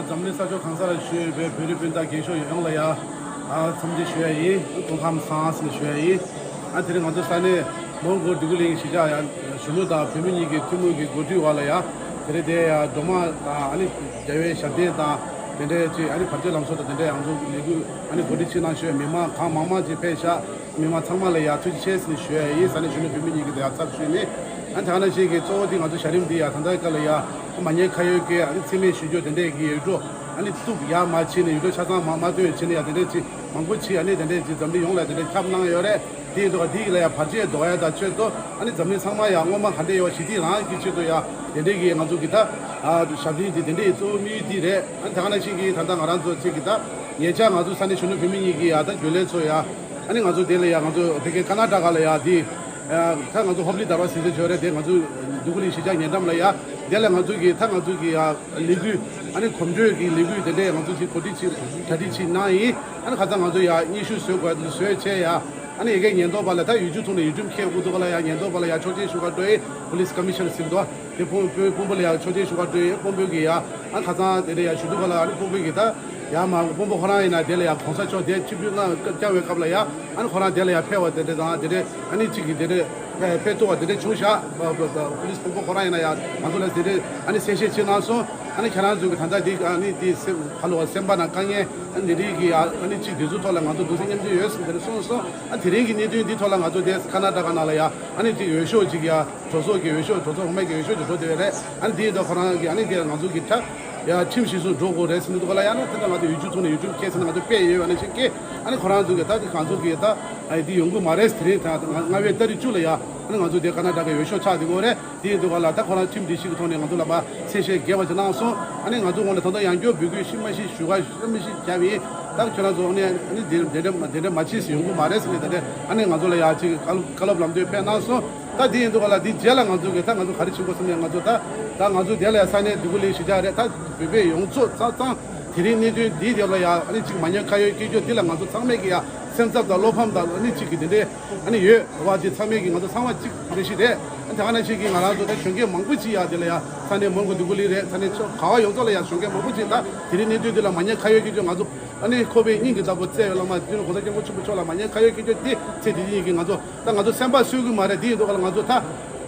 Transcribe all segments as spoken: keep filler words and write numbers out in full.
འཛམ་གླིང་ས་ཕྱོགས་གང་ས་ལ་བཞུགས་ཡོད་པའི་བོད་རིགས་སྤུན་ཟླ་རྒན་ཤོས་ཡོངས་ལ་ཡ། ཨ་འཚམས་འདྲི་ཞུ་ཡ་ཡིན། སྐུ་ཁམས་བཟང་ཟེར་ནས་ཞུ་ཡ་ཡིན། ཨ་དེ་རིང་ང་ཚོ་ས་གནས་མོན་གྷོ་འདོད་རྒུ་གླིང་གཞིས་ཆགས་ཡ་གཞོན་ནུ་དང་བུད་མེད་གཉིས་ཀྱི་ཐུན་མོང་གི་འགོ་ཁྲིད་འོག་ལ་ཡ། དེ་རིང་དེ་ཡ་སྒྲོལ་མ་དང་ཨ་ནི་རྒྱལ་བའི་ཞབས་བརྟན་དང་དེ་འདྲའི་ཅིག་ཨ་ནི་བར་ཆད་ལམ་སང་དང་དེ་འདྲའི་ང་ཚོ་ལས་འགུལ་ཨ་ནི་འགོ་ཁྲིད་ཅིག་གནང་ཞུ་ཡ། མི་མང་གང་མང་མང་ཅིག་ཕེབས་ཤག་མི་མང་ཚང་མ་ལ་ཡ་ཐུགས་རྗེ་ཆེ་ཟེར་ནས་ཞུ་ཡ་ཡིན། ས་གནས་གཞོན་ནུ་བུད་མེད་གཉིས་ཀྱི་དེ་ཡ་ཚབ་ཞུས་ནས། ཨ་ནི་དེ་ག་ནང་བཞིན་གྱི་གཙོ་བོ་དེ་ང་ཚོ་ཞྭ་རིམ་འདི་ཡ་ད་ལྟའི་སྐབས་ལ་ཡ་མ་ཉེས་ཁ་གཡོག་གི་ཨ་ནི་མཚན་སྨད་ཞུ་རྒྱུ་དེ་འདྲས་ཀྱི་ཡོད་འགྲོ། ཨ་ནི་གཏུབ་ཡ་མ་བྱས་ནས་ཡོད་འགྲོ། ཆ་ཚང་མ་མ་སྟོན་བྱས་ནས་ཡ་དེ་འདྲས་ཅིག་མང་པོ་ཅིག་ཨ་ནི་དེ་འདྲས་ཅིག་འཛམ་གླིང་ཡོངས་ལ་དེ་འདྲས་ཁྱབ་གནང་ཡོད་རེད། དེ་ཡིན་དུས་དེ་ཡི་ལ་ཡ་བར་ཆད་ཟློག་ཡ་དང་ཆེད་དུ་ཨ་ནི་འཛམ་གླིང་ཚང་མ་ཡ་སྔོན་མ་ག་འདྲས་ཡོད་ཞི་བདེ་རང་གི་ཆེད་དུ་ཡ་དེ་འདྲས་ཀྱི་ང་ཚོ་གི་ད་ཨ་ཞབས་བརྟན་དེ་དེ་འདྲས་ཡི་གཙོ་བོ་དམིགས་ཡུལ་དེ་རེད། ཨ་ནི་དེ་ག་ནང་བཞིན་གྱི་ད་ལྟ་ང་རང་ཚོ་ཅིག་གི་ད་ཉེ་ཆར་ང་ཚོ་ས་གནས་གཞོན་ནུ་བུད་མེད་གཉིས་ཀྱི་ཡ་ད་རྒྱུན་ལས་ཚོ་ཡ། ཨ་ནི་ང་ཚོ་དེ་ལ་ཡ་ང་ཚོ་དེ་གའི་ཀར་ན་ཊ་ཀ་ལ་ཡ་དེ། ད་ང་ཚོ་ཧོབ་ལི་དར་བ་ཟེར་ཚེ་བྱོས་རེད། དེ་ང་ཚོ་འདོད་རྒུ་གླིང་གཞིས་ཆགས་ཉེ་འགྲམ་ལ་ཡ། དེ་ལ་ང་ཚོ་གི་ད་ང་ཚོ་གི་ཡ་ལས་འགུལ་ཨ་ནི་གོམ་བགྲོད་ཀྱི་ལས་འགུལ་དེ་འདྲས་ང་ཚོ་ཅིག་གོ་སྒྲིག་ཅིག་གྲ་སྒྲིག་ཅིག་གནང་ཡིན། ཨ་ནི་ཁ་སང་ང་ཚོ་ཡ་སྙན་ཞུ་བཟོས་དགོས་བཟོས་བྱས་ཡ། ཨ་ནི་ཡ་གའི་ཉེན་རྟོག་པ་ལ་ད་ཡུལ་གྲུ་ཐོག་ནས་ཡུལ་ཁྲིམས་ཁྱེར་དགོས་འདུག་ག་ལ་ཡ། ཉེན་རྟོག་པ་ལ་ཡ་ཆོག་མཆན་ཞུ་ག་འགྲོ་ཡིན། པོ་ལིས་ཀ་མི་ཤ་ནར་ཟེར་འདུག་དེ་དཔོན་དཔོན་དཔོན་པོ་ལ་ཡ་ཆོག་མཆན་ཞུ་ག་འགྲོ་ཡིན། དཔོན་པོ་གི་ཡ་ཨ་ཁ་སང་དེ་འདྲ་ཡ་ཞུ་འདུག་ག་ལ། ཨ་ནི་དཔོན་པོ་གི་ད་ཡ་མ་དཔོན་པོ་ཁོ་རང་ཡིན་ན་དེ་ལ་ཡ་གོང་ས་མཆོག་དེ་ཆིབས་བསྒྱུར་གནང་བསྐྱངས་པའི་སྐབས་ལ་ཡ། ཨ་ནི་ཁོ་རང་དེ་ལ་ཡ་ཕེབས་པ་དེ་འདྲ་དང་དེ་འདྲ་ཨ་ནི་གཅིག་གིས་དེ་འདྲ་ཕེབས་ཕེབས་ཐུབ་པ་དེ་འདྲ་བྱུང་ཤག་པོ་ལིས་དཔོན་པོ་ཁོ་རང་ཡིན་ན་ཡ་ང་ཚོ་ལ་དེ་འདྲ་ཨ་ནི་གསལ་བཤད་བྱེད་གནང་སོང་། ཨ་ནི་ཁྱེད་རང་ཚོ་གི་ད་ལྟ་འདི་ཨ་ནི་འདི་སེམས་ཁ་ལོ་བ་སེམས་པ་ནང་དཀའ་ངལ་ཨ་ནི་འདི་རིགས་ཀྱི་ཡ་ཨ་ནི་གཅིག་འདི་ཚོ་ཐོག་ལ་ང་ཚོ་གདུང་སེམས་མཉམ་སྐྱེད་ཡོད་ཟེར་དེ་འདྲ་གསུངས་སོང་། ཨ་དེ་རིང་གི་གནད་དོན་འདི་ཐོག་ལ་ང་ཚོ་དེ་ཀར་ན་ཊ་ཀ་ནང་ལ་ཡ་ཨ་ནི་གཅིག་འོས་ཤོག་གཅིག་ཡ། གྲོས་ཚོགས་ཀྱི་འོས་ཤོག་གྲོས་ཚོགས་འོག་མའི་གི་འོས་ཤོག་ཅིག་འགྲོ་བསྡད་ཡོད་རེད། ཨ་ནི་དེ་ཡིན་དུས་ཁོ་རང་གི་ཨ་ནི་དེ་ང་ཚོ་གི་ཁྲ་ཡ་ཁྲིམས་གཞི་བཟུང་འགྲོ་དགོས་རེད་ཟེར་ནས་འདུག་ག་ལ། ཡང་ན་ད་ལྟ་ང་ཚོ་ཡུལ་གྲུ་ཐོག་ནས་ཡུལ་ཁྲིམས་ཁྱེར་ཟེར་ནས་ང་ཚོ་སྤེལ་ཡོད་པ་ནང་བཞིན་གྱི་ཨ་ནི་ཁོ་རང་ཚོ་གི་ད་ང་ཚོ་གི་ད་ཨ་དེ་ཡོང་གི་མ་རེད། དེ་རིང་ད་ལྔ་པའི་ཏ་རིག་བཅུ་ལ་ཡ་ཨ་ནི་ང་ཚོ་དེ་ཀར་ན་ཊ་ཀའི་འོས་ཤོག་ཆགས་བསྡད་ཡོད་རེད། དེ་ཡིན་དུས་ག་ལ་ད་ཁོ་རང་ཁྲིམས་སྒྲིག་གཞི་གི་ཐོག་ནས་ང་ཚོ་ལ་མ་གསལ་བཤད་རྒྱས་པ་ཅིག་གནང་སོང་། ཨ་ནི་ང་ཚོ་ངོས་ནས་ད་ལྟ་ཡང་བསྐྱར་འབོད་སྐུལ་ཤི་མ་ཤི་ཞུ་ག་ཤི་མ་ཤི་བརྒྱབ་ཡིན། ད་ཁྱོད་རང་ཚོ་ཨ་ནི་ཨ་ནི་དེ་དེ་འདྲ་དེ་འདྲ་མ་བྱེད་ཟེར་ཡོང་གི་མ་རེད་ཟེར་ནས་དེ་འདྲ་ཨ་ནི་ང་ཚོ་ལ་ཡ་ཅིག་བཀའ་སློབ་བཀའ་སློབ་ལམ་སྟོན་ཕེབས་གནང་སོང་། ད་དེ་ཡིན་དུས་ག་ལ་དེ་རྗེས་ལ་ང་ཚོ་གི་ད་ང་ཚོ་ག་རེ་བྱེད་དགོས་བསམ་ནས་ང་ཚོ་ད་ད་ང་ཚོ་དེ་ལ་ཡ་ས་གནས་འདོད་རྒུ་གླིང་གཞིས་ཆགས་རེད། ད་བོད་པའི་ཡོངས་རྫོགས་ཚང་ཚང་དེ་རིང་གནད་དོན་འདིའི་རྒྱབ་ལ་ཡ་ཨ་ནི་ཅིག་མ་ཉེས་ཁ་གཡོག་སྐྱེ་རྒྱུ་འདི་ལ་ང་ཚོ་ཚང་མས་ཀྱི་ཡ་སེམས་འཚབ་དང་བློ་ཕམ་དང་ཨ་ནི་ཅིག་གི་དེ་འདྲའི་ཨ་ནི་ཡོད་བ། དེ་ཚང་མས་ཀྱི་ང་ཚོ་ཚང་མ་གཅིག་རེ་ཞིག་རེད། ཨ་ནི་དེ་ག་ནང་བཞིན་གྱི་ང་རང་ཚོ་ད་གཞོན་སྐྱེས་མང་པོ་ཅིག་ཡ་དེ་ལ་ཡ་ས་གནས་མོན་གྷོ་འདོད་རྒུ་གླིང་རེད། ས་གནས་ཕྱོགས་ག་བ་ཡོངས་རྫོགས་ལ་ཡ་གཞོན་སྐྱེས་མང་པོ་ཅིག་ད་དེ་རིང་གནད་དོན་འདི་ལ་མ་ཉེས་ཁ་གཡོག་སྐྱེ་རྒྱུ་ང་ཚོ་ཨ་ནི་ཁོ་པའི་སྙིང་གི་བདག་པོ་བཙལ་བའི་བླ་མ་སྤྱི་ནོར་༸གོང་ས་༸སྐྱབས་མགོན་ཆེན་པོ་མཆོག་ལ་མ་ཉེས་ཁ་གཡོག་སྐྱེ་རྒྱུ་དེ་ཚེ་འདི་ཉིད་ཀྱི་ང་ཚོ་ད་ང་ཚོ་སེམས་པ་གསོ་གི་མ་རེད། དེ་ཡིན་དུས་ག་ལ་ང་ཚོ་ད་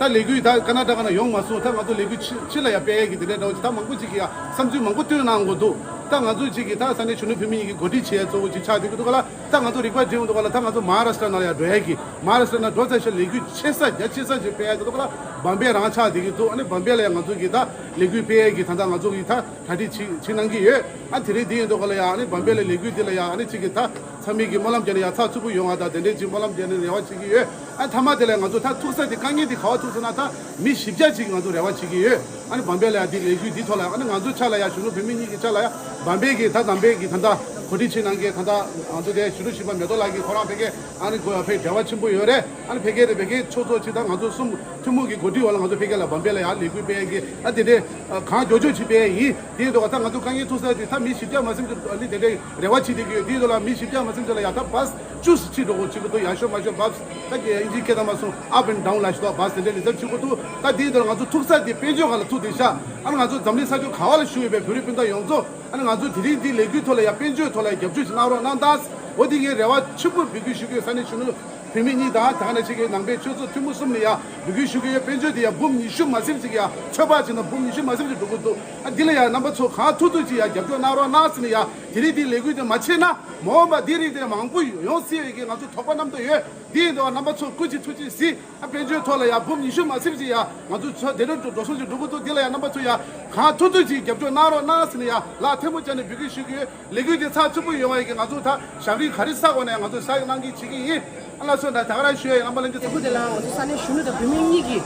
ད་ལས་འགུལ་ད་ཀར་ན་ཊ་ཀ་ནང་ཡོང་མ་སོང་། ད་ང་ཚོ་ལས་འགུལ་ཕྱི་ཕྱི་ལ་ཡ་སྤེལ་ཡས་ཀྱི་དེ་འདྲའི་འདྲ་བོ་ཅིག་ད་མང་པོ་ཅིག་གིས་ཡ་བསམ་ཚུལ་མང་པོ་བཏོན་གནང་དགོས་འདུག་ད་ང་ཚོ་ཅིག་གིས་ད་ས་གནས་གཞོན་ནུ་བུད་མེད་གཉིས་ཀྱི་འགོ་ཁྲིད་བྱེད་ཡས་གཙོ་བོ་ཅིག་ཆགས་བསྡད་ཀྱི་འདུག་ག་ལ། ད་ང་ཚོ་རིག་པ་སྒྲིམ་འདུག་ག་ལ། ད་ང་ཚོ་མ་ཧཱ་རཱ་ཤི་ཏྲ་ནང་ལ་ཡ་འགྲོ་ཡས་ཀྱི་མ་ཧཱ་རཱ་ཤི་ཏྲ་ནང་འགྲོ་ཚར་ཤག་ལས་འགུལ་ཆེ་ས་རྒྱ་ཆེ་ས་ཅིག་སྤེལ་ཡས་ཀྱི་འདུག་ག་ལ། བམ་བེ་རང་ཆགས་བསྡད་ཀྱི་འདུག་ཨ་ནི་བམ་བེ་ལ་ཡ་ང་ཚོ་གིས་ད་ལས་འགུལ་སྤེལ་ཡས་ཀྱི་ད་ལྟ་ང་ཚོ་གིས་ད་གྲ་སྒྲིག་བྱེད་བྱེད་གནང་གི་ཡོད། ཨ་དེ་རིང་འདི་ཡིན་དུས་ག་ལ་ཡ་ཨ་ནི་བམ་བེ་ལ་ལས་འགུལ་འདི་ལ་ཡ་ཨ་ནི་ཅིག་གིས་ད་ཚང་མས་ཀྱི་སྨོན་ལམ་བརྒྱབ་ནས་ཡ་ཚགས་ཚུད་པོ་ཡོང་བ་དང་དེ་འདྲའི་ཅིག་སྨོན་ལམ་བརྒྱབ་ནས་རེ་བ་བྱེད་ཀྱི་ཡོད། ཨ་མཐའ་མ་དེ་ལ་ང་ཚོ་ད་ཐུག་ས་དེ་དཀའ་ངལ་དེ་ག་བ་ཐུག་སོང་ན་ད་མི་བཞི་བརྒྱ་ཅིག་ང་ཚོ་རེ་བ་བྱེད་ཀྱི་ཡོད། ཨ་ནི་བམ་བེ་ལ་ཡ་འདི་ལས་འགུལ་འདི་ཐོག་ལ་ཨ་ནི་ང་ཚོ་ཆ་ལ་ཡ་གཞོན་ནུ་བུད་མེད་གཉིས་ཀྱི་ཆ་ལ་ཡ་བམ་བེ་གི་ད་བམ་བེ་གི་ད་ལྟ་གོ་སྒྲིག་བྱེད་གནང་མཁན་ད་ལྟ་ང་ཚོ་དེ་གཞོན་ནུ་བྱིས་པ་མེ་ཏོག་ལགས་ཀྱིས་ཁོ་རང་ཕ་གིར་ཨ་ནི་གོ་ཡ་ཕ་གིར་འབྲེལ་བ་ཆེན་པོ་ཡོད་རེད། ཨ་ནི་ཕ་གིར་རེད། ཕ་གིར་ཚོགས་གཙོ་ཅིག་དང་ང་ཚོ་གསུམ་ཐུན་མོང་གི་འགོ་ཁྲིད་འོག་ལ་ང་ཚོ་ཕ་གིར་ལ་བམ་བེ་ལ་ཡ་ལས་འགུལ་སྤེལ་ཡ་གི་ཨ་དེ་འདྲའི་གང་མགྱོགས་མགྱོགས་ཅིག་སྤེལ་ཡ་ཡིན། དེ་ཡིན་དུས་ད་ང་ཚོ་དཀའ་ངལ་ཐུག་ས་དེ་ད་མི་བཞི་བརྒྱ་མ་ཟིན་ཅིག་ཨ་ནི་དེ་འདྲའི་རེ་བ་བྱེད་བསྡད་ཀྱི་ཡོད། དེ་ཡིན་དུས་ལ་མི་བཞི་བརྒྱ་མ་ཟིན་ཅིག་ལ་ཡ་ད་བཱས་བཅུ་ཙམ་ཁྲིད་འགྲོ་དགོས་ཅིག་གི་འདུག་ཡར་ཞོ་མར་ཞོ་བཱས་ད་གི་ཨིན་ཇིའི་སྐད་ཐོག་མ་སོང་up and down་ལ་ཞུ་དོ། བཱས་དེ་འདྲའི་རེ་ཟབ་བྱེད་དགོས་འདུག་ད་དེ་ཡིན་དུས་ལ་ང་ཚོ་ཐུག་ས་དེ་དཔལ་འབྱོར་སྒང་ལ་ཐུག་བསྡད་ཤག་ཨ་ནི་ང་ཚོ་འཛམ་གླིང་ས་ཕྱོགས་ག་བ་ལ་བཞུགས་ཡོད་པའི་བོད་རིགས་སྤུན་ཟླ་ཡོངས་རྫོགས་ཨ་ནི་ང་ཚོ་དེ་རིང་འདི་ལས་འགུལ་ཐོག་ལ་ཡ་དཔལ་འབྱོར་ཐོག་ལ་ཡ་རྒྱབ་སྐྱོར་ཞིག་གནང་རོགས་གནང་དང་། འོ་དེ་ངས་རེ་བ་ཆེན་པོ་འབོད་སྐུལ་ཞུ་གི་ཡོད། ས་གནས་གཞོན་ནུ་བུད་མེད་གཉིས་དང་དེ་ག་ནང་བཞིན་གྱི་ནང་པའི་ཆོས་ཚོགས་ཐུན་མོང་གསུམ་ནས་ཡ་འབོད་སྐུལ་ཞུ་གི་ཡོད། དཔལ་འབྱོར་དེ་ཡ་འབུམ་ཉི་ཤུ་མ་ཟིན་ཅིག་ཡ་ཚོད་དཔག་བྱས་ན་འབུམ་ཉི་ཤུ་མ་ཟིན་ཅིག་འགྲོ་གི་འདུག་ཨ་འདི་ལ་ཡ་རྣམ་པ་ཚོ་གང་ཐུབ་ཐུབ་ཅིག་ཡ་རྒྱབ་སྐྱོར་གནང་རོགས་གནང་ཟེར་ནས་ཡ་དེ་རིང་འདི་ལས་འགུལ་དེ་མ་བྱས་ན་མ་འོངས་པ་འདི་རིགས་དེ་མང་པོ་ཡོང་སྲིད་པའི་གི་ང་ཚོ་དོགས་པ་རྣམ་རྟོག་ཡོད། འདི་ཡིན་དུས་རྣམ་པ་ཚོ་སྐུ་མཁྱེན་ཐུགས་རྗེ་གཟིགས། ཨ་དཔལ་འབྱོར་ཐོག་ལ་ཡ་འབུམ་ཉི་ཤུ་མ་ཟིན་ཅིག་ཡ་ང་ཚོ་ཚོ་དེ་འདྲ་འགྲོ་སོང་ཅིག་འགྲོ་གི་འདུག་འདི་ལ་ཡ་རྣམ་པ་ཚོ་ཡ་གང་ཐུབ་ཐུབ་ཅིག་རྒྱབ་སྐྱོར་གནང་རོགས་གནང་ཟེར་ནས་ཡ་ལག་ཐལ་མོ་སྦྱར་ནས་འབོད་སྐུལ་ཞུ་གི་ཡོད། ལས་འགུལ་དེ་ཚགས་ཚུད་པོ་ཡོང་བ་ཡིན་གྱི་ང་ཚོ་ད་ཞབས་རིམ་ག་རེ་ས་གོ་ནས་ང་ཚོ་ས་གནང་གི་བྱེད་ཀྱི་ཡིན། ཨ་ལགས་སོ། ད་ད་ག་རང་ཞུ་ཡ་ཡིན། རྣམ་པ་ལྷན་རྒྱས་ཚོ། ལས་འགུལ་དེ་ལ་ང་ཚོ་ས་གནས་གཞོན་ནུ་དང་བུད་མེད་གཉིས་ཀྱི་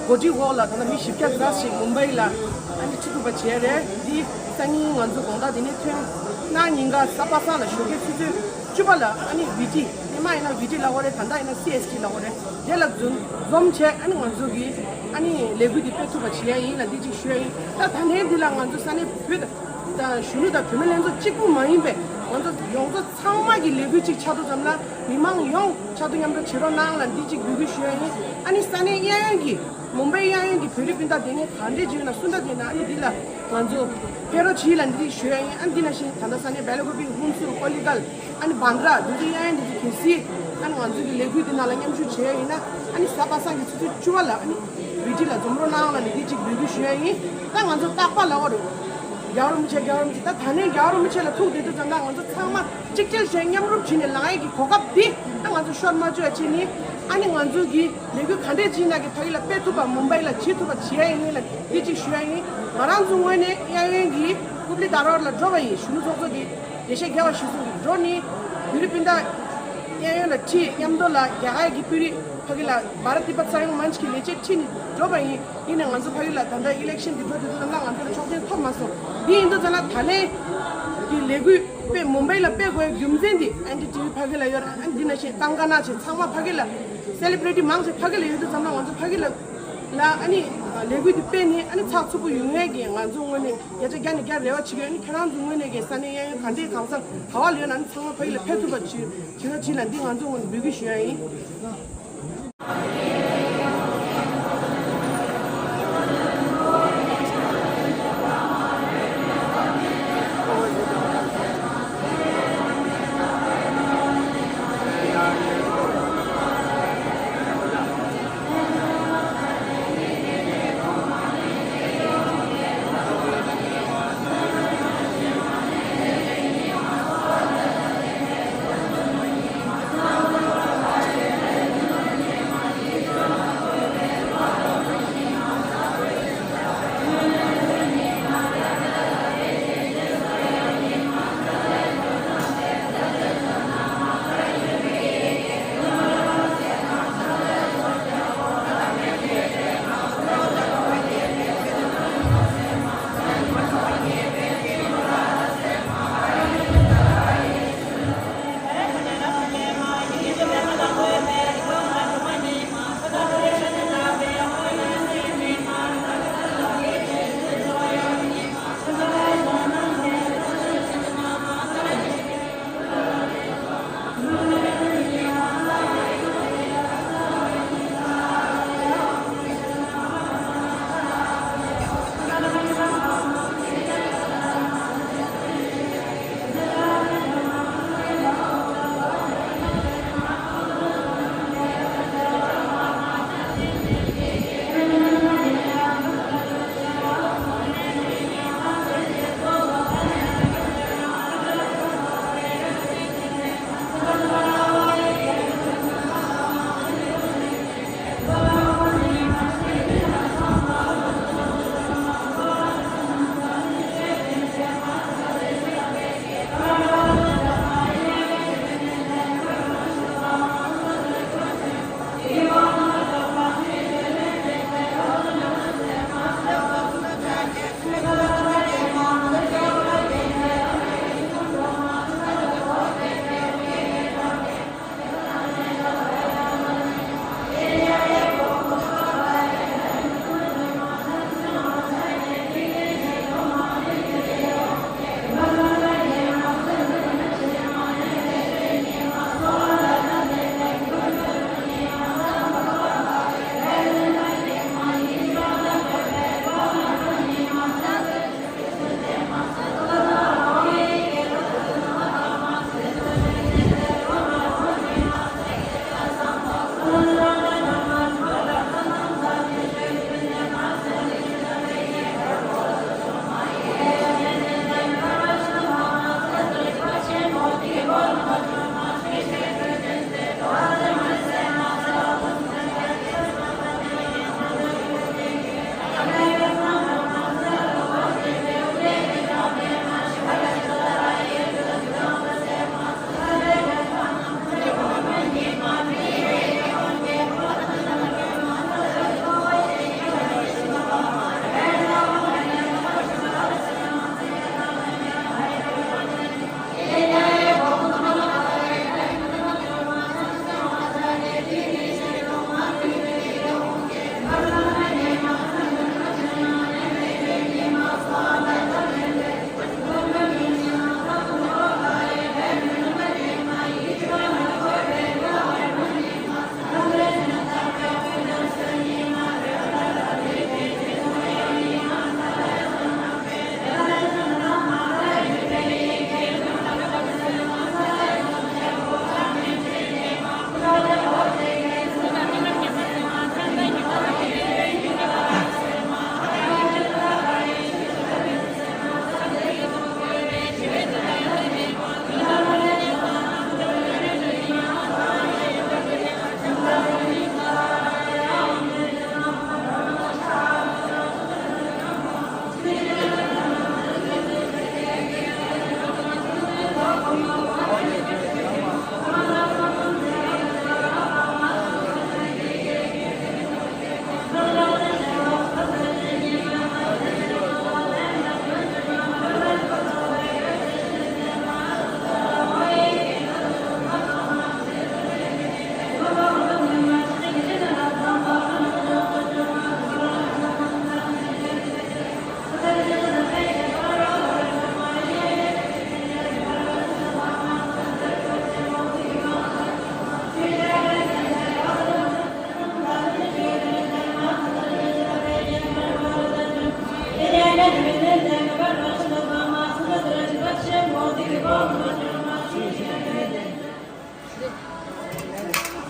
འགོ་ཁྲིད་འོག་ལ་ད་ལྟ་མི་བཞི་བརྒྱ་ཙམ་ཞིག་མུམ་བྷའི་ལ་ཨ་ནི་ཁྲིད་ཐུབ་པ་བྱས་རེད། འདི་སང་ཉིན་ང་ཚོ་དགོང་དག་དེ་ནས་ཐོན་གནངས་ཉིན་ཀ་གཟའ་པ་སངས་ལ་ཞོགས་ཀའི་ཆུ་ཚོད་བཅུ་པ་ལ་ཨ་ནི་བི་ཏི་སྔོན་མ་ཡིན་ན་བི་ཏི་ལབ་དགོས་རེད། ད་ལྟ་ཡིན་ན་སི་ཨེས་ཊི་ལབ་དགོས་རེད། དེ་ལ་འཛོམས་འཛོམས་བྱས་ཨ་ནི་ང་ཚོ་གི་ཨ་ནི་ལས་འགུལ་འདི་སྤེལ་ཐུབ་པ་བྱེད་ཡ་ཡིན་ལ་འདི་གཅིག་ཞུ་ཡ་ཡིན། ད་ད་ལན་འདི་ལ་ང་ཚོ་ས་གནས་བོད་དང་གཞོན་ནུ་དང་བུད་མེད་ལྷན་ཚོགས་གཅིག་པུ་མ་ཡིན་པའི་ ང་ཚོ་ཡོངས་རྫོགས་ཚང་མ་གི་ལས་འགུལ་གཅིག་ཆགས་དུས་ཙམ་ལ་མི་མང་ཡོངས་ཆགས་དུས་མཉམ་དུ་བྱེད་རོགས་གནང་ལ་འདི་གཅིག་འབོད་སྐུལ་ཞུ་ཡ་ཡིན། ཨ་ནི་ས་གནས་གཡས་གཡོན་གྱི་མུམ་བྷའི་གཡས་གཡོན་གྱི་བོད་རིགས་སྤུན་ཟླ་དེ་ནས་ག་འདྲས་བྱུང་ན་སུ་འདྲ་བྱུང་ན་ཨ་ནི་འདི་ལ་ང་ཚོ་ཕེབས་རོགས་གྱིས་ལ་འདི་ཞུ་ཡ་ཡིན། ཨ་ནི་འདི་ནང་བཞིན་ད་ལྟ་ས་གནས་སྦེལ་ཀོབ་ཧུན་སུར་ཀོ་ལི་གལ་ཨ་ནི་བྷན་དྲ་འདི་ཚོ་གཡས་གཡོན་འདི་ཚོ་གལ་སྲིད་ཨ་ནི་ང་ཚོ་གི་ལས་འགུལ་འདི་ནང་ལ་མཉམ་ཞུགས་བྱེད་ཡ་ཡིན་ན་ཨ་ནི་གཟའ་པ་སངས་ཀྱི་ཆུ་ཚོད་བཅུ་པ་ལ་ཨ་ནི་བི་ཊི་ལ་འཛོམས་རོགས་གནང་ལ་ནི་འདི་གཅིག་འབོད་སྐུལ་ཞུ་ཡ་ཡིན། ད་ང་ཚོ་རྟག་པར་ལབ་པ་རེད། རྒྱལ་བ་རིན་པོ་ཆེ་རྒྱལ་བ་རིན་པོ་ཆེ། ད་ད་ནས་རྒྱལ་བ་རིན་པོ་ཆེ་ལ་ཐུག་བསྡད་དུས་ཙམ་ལ་ང་ཚོ་ཚང་མ་གཅིག་སྒྲིལ་བྱས་མཉམ་རུབ་བྱས་ནས་ལངས་ཡས་ཀྱི་གོ་སྐབས་འདི་ད་ང་ཚོ་ཤོར་མ་བཅུག་ཡ་བྱས་ནས་ཨ་ནི་ང་ཚོ་གི་ལས་འགུལ་ག་འདྲས་ཅིག་ནང་གི་ཕ་གི་ལ་སྤེལ་ཐུབ་པ་མུམ་བྷའི་ལ་བྱེད་ཐུབ་པ་བྱེད་ཡ་ཡིན་ལ་འདི་གཅིག་ཞུ་ཡ་ཡིན། ང་རང་ཚོ་ངོས་ནས་གཡས་གཡོན་གྱི་ཀུབ་ལི་དར་བར་ལ་འགྲོ་བ་ཡིན། གཞོན་ནུ་ཚོགས་གཙོ་གི་དགེ་བཤེས་རྒྱལ་བ་ཞུ་སོང་གི་འགྲོ་ནི་བོད་རིགས་སྤུན་ཟླ་གཡས་གཡོན་ལ་ཁྲིད། མཉམ་དུ་ལ་རྒྱ་གར་གྱི་བོད་རིགས་ཕ་གི་ལ་བྷ་ར་ཏི་པ་ཚ་ཡང་མན་ཆི་གི་ལས་བྱེད་ཁྲིད་ནི་འགྲོ་བ་ཡིན། ཡིན་ནའི་ང་ཚོ་ཕ་གི་ལ་ད་ལྟ་ཨི་ལེག་ཤན་འདི་འགྲོ་དུས་ཙམ་ལ་ང་ཚོ་ལ་ཆོག་མཆན་ཐོབ་མ་སོང་། འདི་ཡིན་དུས་ཙམ་ལ་ད་ལན་གྱི་ལས་འགུལ་སྤེལ་མུམ་བྷའི་ལ་སྤེལ་དགོས་རྒྱུ་མཚན་འདི་ཨེན་ཌི་ཊི་ཝི་ཕ་གི་ལ་ཡོད་ར། ཨ་འདི་ནང་བཞིན་ཀང་ཀ་ན་བྱས་ཚང་མ་ཕ་གི་ལ་སེ་ལི་བྷི་རི་ཊི་མང་ཆེ་ཕ་གི་ལ་ཡོད་དུས་ཙམ་ལ་ང་ཚོ་ཕ་གི་ལ་ལ་ཨ་ནི་ལས་འགུལ་འདི་སྤེལ་ནས་ཨ་ནི་ཚགས་ཚུད་པོ་ཡོང་ཡས་ཀྱི་ང་ཚོ་ངོས་ནས་བརྒྱ་ཆ་བརྒྱ་ནས་བརྒྱ་རེ་བ་བྱེད་ཀྱི་ཡོད། ཨ་ནི་ཁྱེད་རང་ཚོ་ངོས་ནས་ཀྱི་ས་གནས་གཡས་གཡོན་ག་འདྲས་གང་ས་ག་བ་ལ་ཡོད་ན་ཨ་ནི་ཚང་མ་ཕ་གི་ལ་ཕེབས་ཐུབ་པ་བྱེད་བྱེད་རོགས་བྱེད་ལ་འདི་ང་ཚོ་ངོས་ནས་འབོད་སྐུལ་ཞུ་ཡ་ཡིན།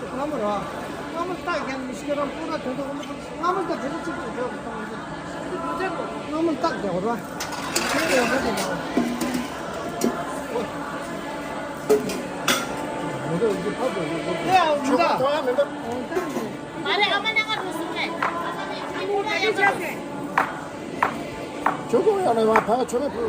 སྔ་མོ་ར། སྔ་མོ་རྟགས་རྒྱག་མི་ཤེས་རང་པུ་ར་དོན་དུ་འོང་དུ་སྔ་མོ་ད་དེ་ཚོ་གཅིག་ཏུ་འཇོག་གི་གཏོང་གི། སྔ་མོ་རྟགས་རྒྱག་ར། དེ་ཡོད་པ་དེ་ཡོད། ཡ་མི་ད། མ་རེད། ཨ་མ་ནང་ང་འགྲོ་སོང་ངས། ཨ་མ་ནི་ཁྱེད་ཀྱི་ཡ་ཡ། ཁྱོད་ཚོ་ཡང་ནས་མ་ཕ་ཁྱོད་རེད་བུ།